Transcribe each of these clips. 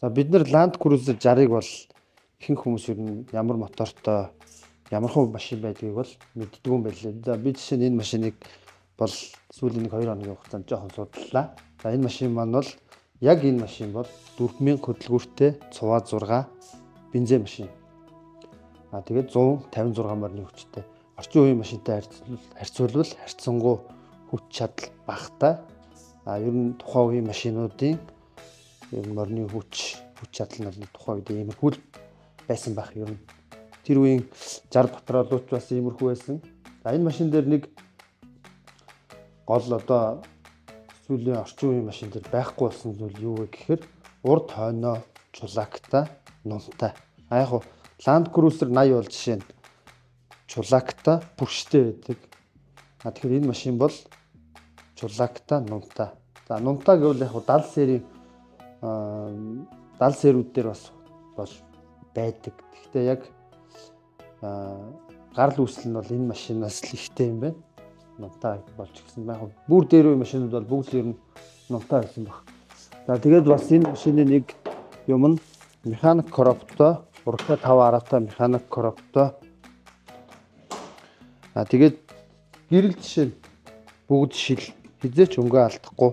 За, бид нар Land Cruiser 60-ыг бол ихэнх хүмүүс ер нь ямар мотортой, ямар хуу машин байдгийг бол мэддэггүй юм байлээ. За, би жишээ нь энэ машиныг бол сүүлийн нэг 2 хоногийн хугацаанд жоохон судлаа. За, энэ машин маань бол яг энэ машин бол 4000 хөдөлгүүртэй цуваа 6 бензин машин. А, тэгээд 156 морины хүчтэй. Орчин үеийн машинтай харьцуулбал харьцангуй хүч чадал багатай. А, ер нь тухайн үеийн машинуудын ер нь морины хүч чадал нь бол тухайн үед иймэрхүү л байсан байх ер нь. Тэр үеийн 60 патролууд бас иймэрхүү байсан. За, энэ машин дээр нэг гол одоо сүүлийн орчин үеийн машин дээр байхгүй болсон зүйл юу вэ гэхээр урд хойноо чулаагтай, нумтай. А, яг хуу Land Cruiser 80 бол жишээ нь чулаагтай, бүрштэй байдаг. А, тэгэхээр энэ машин бол чулаагтай, нумтай. За, нумтай гэвэл яг хуу 70 серийн 70 серүүд дээр бас бол байдаг. Гэхдээ яг гарал үүсэл нь бол энэ машинаас л ихтэй юм байна. Нумтай болж гисэн байх. Бүр дээр үе машинууд бол бүгд л ер нь нумтай байсан баг. За, тэгээд бас энэ машины нэг юм нь механик коробтой, урагшаа 5 араатай механик коробтой. А, тэгээд гэрэл жишээ нь бүгд шил, хэзээ ч өнгөө алдахгүй,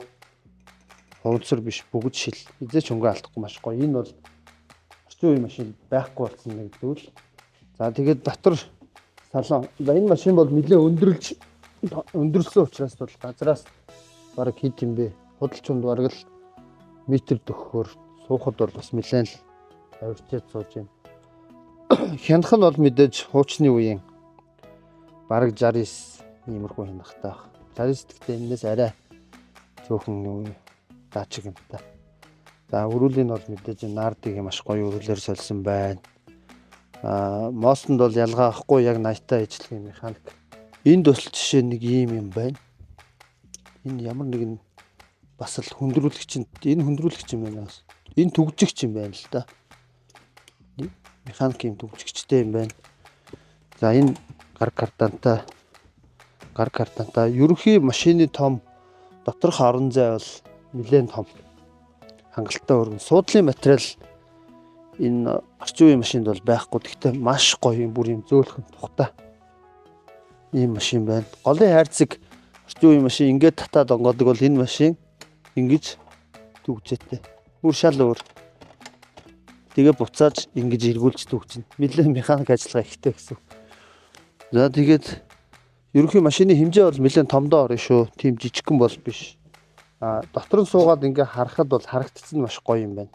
хуванцар биш, бүгд шил, хэзээ ч өнгөө алдахгүй, маш гоё. Энэ бол орчин үеийн машин байхгүй болсон нэг зүйл. За, тэгээд дотор салон. За, энэ машин бол нэлээд өндөрлсөн учраас бол газраас бараг хэд юм бэ? Худалч хүнд бараг л метр дөхөхөөр суухад бол бас нэлээд л авирчаад сууж байна. Хянах нь бол мэдээж хуучны үеийн бараг 69 иймэрхүү хянахтай баг. 69 гэхдээ энэс арай цөөхөн юу даачиг юм та. За, өрүүлийн бол мэдээж Нард-ыг маш гоё өрүүлээр сольсон байна. А, мостонд бол ялгаа авахгүй, яг 80-тай ижлэх механик. Энд бас жишээ нэг ийм юм байна. Энэ ямар нэгэн бас л хүндрүүлэгч нь, энэ хүндрүүлэгч юм байна бас. Энэ түгжигч юм байна л да. Механик юм түгжигчтэй юм байна. За, энэ гар кардантай, гар кардантай. Ерөнхий машины том доторх орон зай бол нэлээд том, хангалттай өргөн. Суудлын материал энэ орчин үеийн машинд бол байхгүй. Гэхдээ маш гоё юм, бүр юм зөөлхөн тухтай ийм машин байна. Голын хайрцаг орчин үеийн машин ингээд татаад онгоодог бол энэ машин ингэж түгжээтэй. Бүр шал өөр. Тэгээ буцааж ингэж эргүүлж түгжинэ. Нэлээд механик ажиллагаа ихтэй гэсэн. За, тэгээд ерөнхий машины хэмжээ бол нэлээд томдоо орно шүү. Тийм жижигхэн бол биш. А, дотор нь суугаад ингээ харахад бол харагдцсан маш гоё юм байна.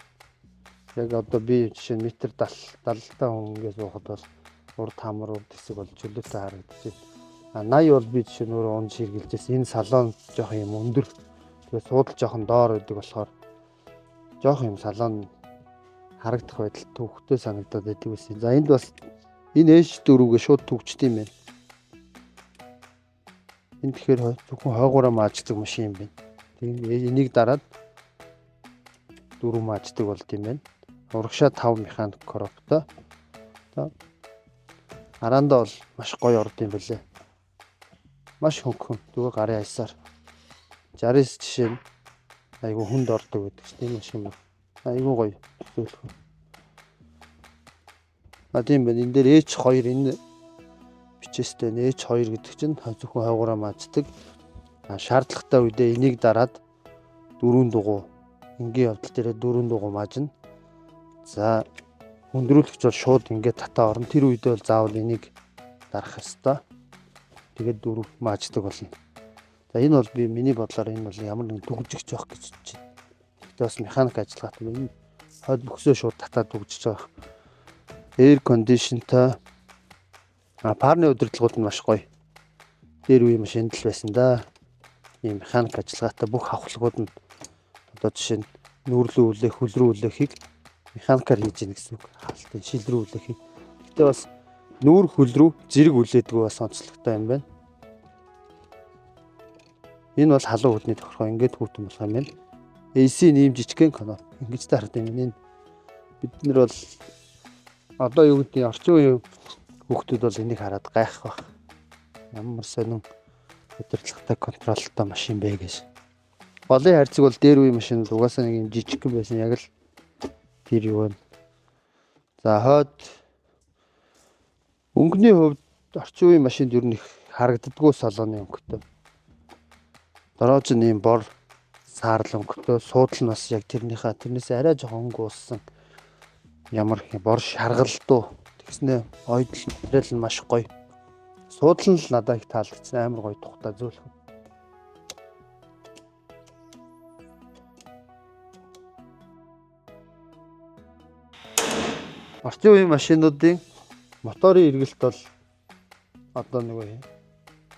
Яг одоо би жишээ нь метр 70 70-тай хүн ингээ суухад бол урд хамар, урд хэсэг бол чөлөөтэй харагдаж байна. А, 80 бол би жишээ нь өөрөө унж хэрглэжсэн. Энэ салон жоох юм өндөр. Тэгээ суудал жоохон доор байдаг болохоор жоох юм салон харагдах байдал төвхтэй санагдаад байдаг байсан. За, энд бас энэ H4-гээ шууд түгждэг юм байна. Энэ тэгэхээр зөвхөн хойгоороо мааждаг машин юм байна. Тэгээ энийг дараад дөрөв мааждаг болд юм байна. Урагшаа 5 механик коробтой. За, араандаа бол маш гоё орд юм байлээ. Маш хөнгөн. Зүгээр гарын аясаар. 69 жишээ нь айгу хүнд ордог гэдэг чинь энэ машин байна. Айгу гоё зөөлхөн. А, тийм байна. Энэ дээр H2 энэ бичээстэй H2 гэдэг чинь зөвхөн хойгоороо мааждаг. А, шаардлагатай үедээ энийг дараад дөрвөн дугуй, энгийн явдал дээрээ дөрвөн дугуй маажна. За, хүндрүүлэгч бол шууд ингээд татаа орно. Тэр үедээ бол заавал энийг дарах ёстой. Тэгээд дөрөв мааждаг болно. За, энэ бол би миний бодлоор энэ бол ямар нэгэн түгжигч байх гэж бодож байна. Гэхдээ бас механик ажиллагаатай. Энэ хойд бөксөө шууд татаад түгжиж байгаа. Air condition-тай. А, фарны удирдлагууд нь маш гоё. Дээр үе машинд л байсан да. Ийм механик ажиллагаатай бүх хавхлагууд нь одоо жишээ нь нүүрлүү үлээх, хөл рүү үлээхийг механикаар хийж гэнэ гэсэн үг. Хаалтын шил рүү үлээхийг. Гэхдээ бас нүүр хөл рүү зэрэг үлээдэг бас онцлогтой юм байна. Энэ бол халуун хөдний тохиргоо, ингээд хүүтэн болох юм байна. AC нэм жижигхэн кноп ингэж дарах юм. Энэ бид нар бол одоо юу гэдэг, орчин үеийн хүүхдүүд бол энийг хараад гайхах байх. Ямар сонин удирдлагатай, control той машин бэ гэж. Голын хайрцаг бол дээр үеийн машин угаасаа нэг юм жижигхэн байсан, яг л Тэр юу вэ? За хойд өнгөний хувьд орчин үеийн машинд ер нь их харагддаггүй салоны өнгөтэй. Дорож нь ийм бор саарл өнгөтэй, суудал нь бас яг тэрнээс арай жоохон өнгө ууссан ямар бор шаргалдуу. Тэгснэ ойдол материал нь маш гоё. Суудал нь л надад их таалагдсан, амар гоё тухтай зөөлхөн. Орчин үеийн машинуудын моторын эргэлт бол одоо нөгөө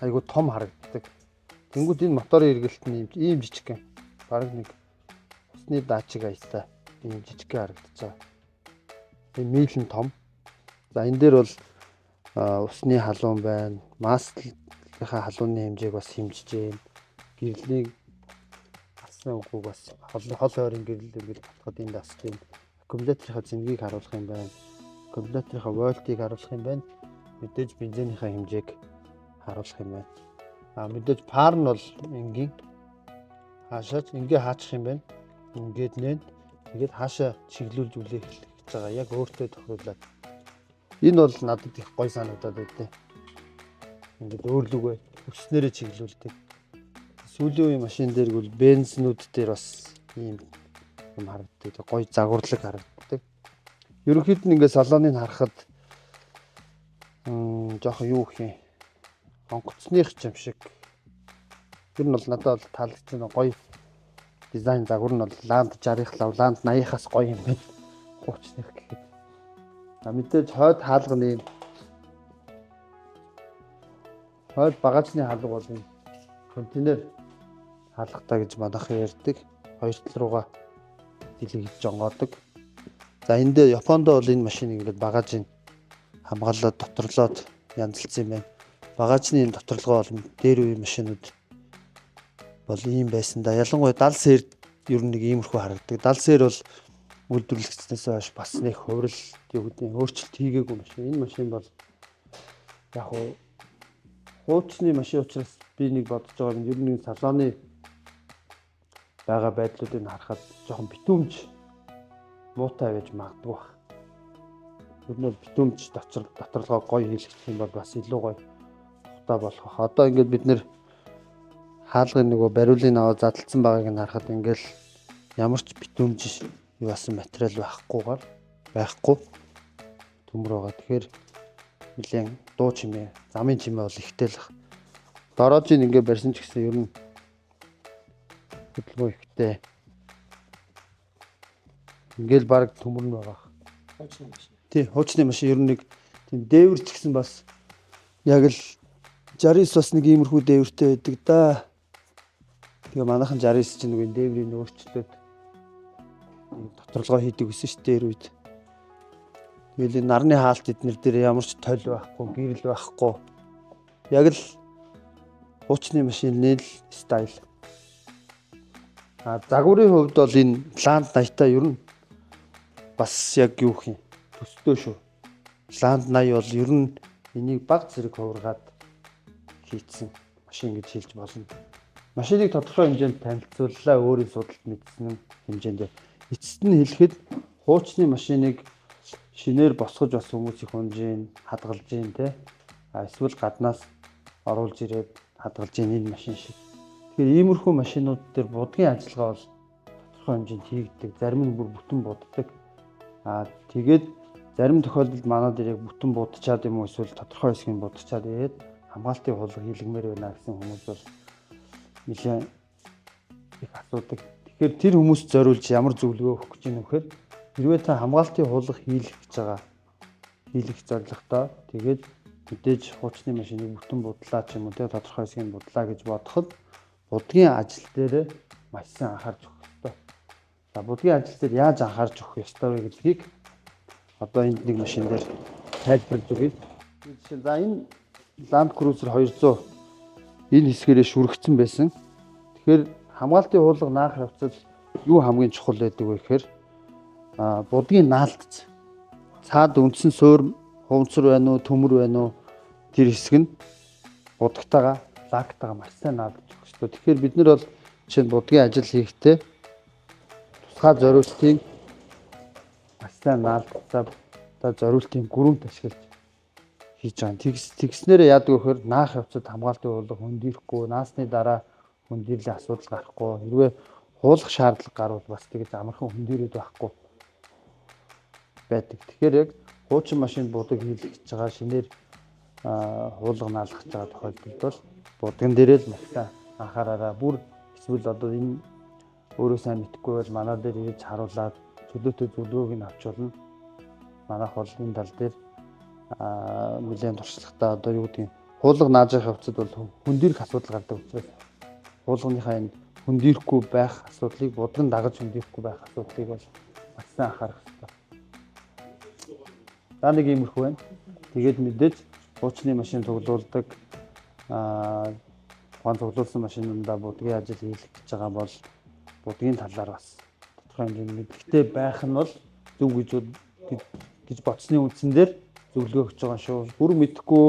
айгүй том харагддаг. Тэнгүүд энэ моторын эргэлт нь ийм жижигхэн. Бараг нэг усны даачиг аятай ийм жижигхэн харагдаж байгаа. Энэ мийл нь том. За энэ дээр бол усны халуун байна. Маслынхаа халууны хэмжээг бас хэмжиж гин. Гэрлийг ассан үгүйг бас хол ойрын гэрэл ингээл татхад энд асж гин. Аккумуляторынхаа зэнгийг харуулах юм байна. Аккумуляторынхаа вольтыг харуулах юм байна. Мэдээж бензинийхаа хэмжээг харуулах юм байна. А мэдээж пар нь бол энгийн хаашаач ингээ хаачих юм байна. Ингээд нэн тэгээд хаашаа чиглүүлж үлээх гэж байгаа. Яг өөртөө тохируулаад. Энэ бол надад их гоё санагдаад байдیں۔ Ингээд өөрлөгөө өснөрөө чиглүүлдэг. Сүүлийн үеийн машин дээр гүйл бензинүүд дээр бас ийм юм харагддаг. Гоё загварлаг харагддаг. Ерөнхийд нь ингээд салоныг харахад жоохон юу гэх юм онгоцных юм шиг. Тэр нь бол надад бол таалагдсан гоё дизайн загвар нь бол Land 60-х лав, Land 80-аас гоё юм байна. Хуучных гэхэд. А мэдээж хойд хаалганы хойд багажны хаалга бол энэ контейнер хаалгатай гэж манайхан ярьдаг. Хоёр тал руугаа дэлгэж жонгоодог. За энэ дээр Японд бол энэ машиныг ингээд багажийг хамгаалаад доторлоод янзалсан юм байна. Багажны энэ доторлогоо бол дээр үеийн машинууд бол ийм байсан да. Ялангуяа 70 сэр ер нь нэг иймэрхүү харагддаг. 70 сэр бол үйлдвэрлэгдснээс хойш бас нэг хувирал юу гэдэг нь өөрчлөлт хийгээгүй машин. Энэ машин бол яг хуучны машин учраас би нэг бодож байгаа юм ер нь салоны байгаа байдлуудыг харахад жоохон битүүмж муутай байж магадгүй баг. Ер нь бол битүүмж доторлогоо гоё хийлгэх юм бол бас илүү гоё тухтай болох бах. Одоо ингээд бид нэр хаалгын нөгөө бариулын аваа задлцсан байгааг нь харахад ингээл ямар ч битүүмж юу басан материал байхгүй төмөр байгаа. Тэгэхээр нэлээд дуу чимээ, замын чимээ бол ихтэй л. Дорожийг ингээд барьсан ч гэсэн ер нь хөдөлгөөн ихтэй. Ингээл баг төмөр нь байгаа. Хуучны машин. Тий, хуучны машин ер нь нэг тийм дээвэр ч гэсэн бас яг л 69 бас нэг иймэрхүү дээвэртэй байдаг да. Тэгээ манайхан 69 чинь нэг дээврийг өөрчлөөд доторлогоо хийдэг гэсэн шүү дээ үед. Тэгэл энэ нарны хаалт эднэр дээр ямар ч толь байхгүй, гэрэл байхгүй. Яг л хуучны машины л стайл. А загварын хувьд бол энэ Land 80-та ер нь бас яг юу гэх юм төстэй шүү. Land 80 бол ер нь энийг баг зэрэг хувиргаад хийцэн машин гэж хэлж болно. Машиныг тодорхой хэмжээнд танилцууллаа, өөрийн судалт мэдсэн хэмжээнд. Эцэст нь хэлэхэд хуучны машиныг шинээр босгож бас хүмүүс их унж гин, хадгалж гин тэ. А эсвэл гаднаас оруулж ирээд хадгалж гин энэ машин шиг. Тэгэхээр иймэрхүү машинууд дээр будгийн ажиллагаа бол тодорхой хэмжээнд хийгддэг. Зарим нь бүр бүтэн буддаг. А тэгээд зарим тохиолдолд манай дээр яг бүтэн будчаад юм уу эсвэл тодорхой хэсгийг будчаад ирээд хамгаалтын хуулга хийлгэмээр байна гэсэн хүмүүс бол нэлээд их асуудаг. Тэгэхээр тэр хүмүүст зориулж ямар зөвлөгөө өгөх гэж байна вэ гэхээр хэрвээ та хамгаалтын хуулга хийлгэх гэж байгаа хийлгэх зорилготой тэгээд мэдээж хуучны машиныг бүтэн будлаа ч юм уу те тодорхой хэсгийг будлаа гэж бодоход будгийн ажил дээр маш сайн анхаарч өгөх ёстой. За будгийн ажил дээр яаж анхаарч өгөх ёстой вэ гэдгийг одоо энд нэг машин дээр тайлбарлаж өгье. Жишээ за энэ Land Cruiser 200 энэ хэсгээрээ шүргцэн байсан. Тэгэхээр хамгаалтын хуулга наах явцад юу хамгийн чухал байдаг вэ гэхээр будгийн наалдц. Цаад үндсэн суур хуванцар байна уу, төмөр байна уу тэр хэсэг нь будагтайгаа, лактайгаа маш сайн наалдаж өгөх ёстой. Тэгэхээр бид нар бол жишээ нь будгийн ажил хийхдээ тусгай зориултын Маш сайн наалдцаа одоо зориултын гүрэмт ашиглаж хийж байгаа. Тэгснээрээ яадаг вэ гэхээр наах явцад хамгаалтын хуулга хөндийрхгүй, наасны дараа хөндийрлийн асуудал гарахгүй. Хэрвээ хуулах шаардлага гарвал бас тэгж амархан хөндийрээд байхгүй байдаг. Тэгэхээр яг хуучин машин будаг хийлгэж байгаа шинээр хуулга наалгах байгаа тохиолдолд бол будган дээрээ л маш сайн анхаараараа бүр эсвэл одоо энэ өөрөө сайн мэдэхгүй бол манай дээр ирж харуулад чөлөөтэй зөвлөгөөг нь авч болно. Манайх бол энэ тал дээр нэлээд туршлагатай одоо юу гэдгийг хуулга нааж явах явцад бол хөндийрэх асуудал гардаг учраас хуулганыхаа энэ хөндийрхгүй байх асуудлыг будган дагаж хөндийрхгүй байх асуудлыг бол маш сайн анхаарах хэрэгтэй. За нэг иймэрхүү байна. Тэгээд мэдээж хуучны машин цуглуулдаг тухайн цуглуулсан машинуудаа будгийн ажил хийх гэж байгаа бол будгийн талаар бас тодорхой хэмжээний мэдлэгтэй байх нь бол зөв гэж бодсны үндсэн дээр зөвлөгөө өгч байгаа шүү. Бүр мэдэхгүй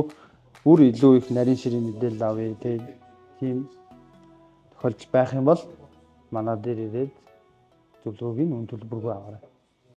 бүр илүү их нарийн ширийн мэдээлэл авъя тийм тохиолдол байх юм бол манай дээр ирээд зөвлөгөөг нь үн төлбөргүй аваарай.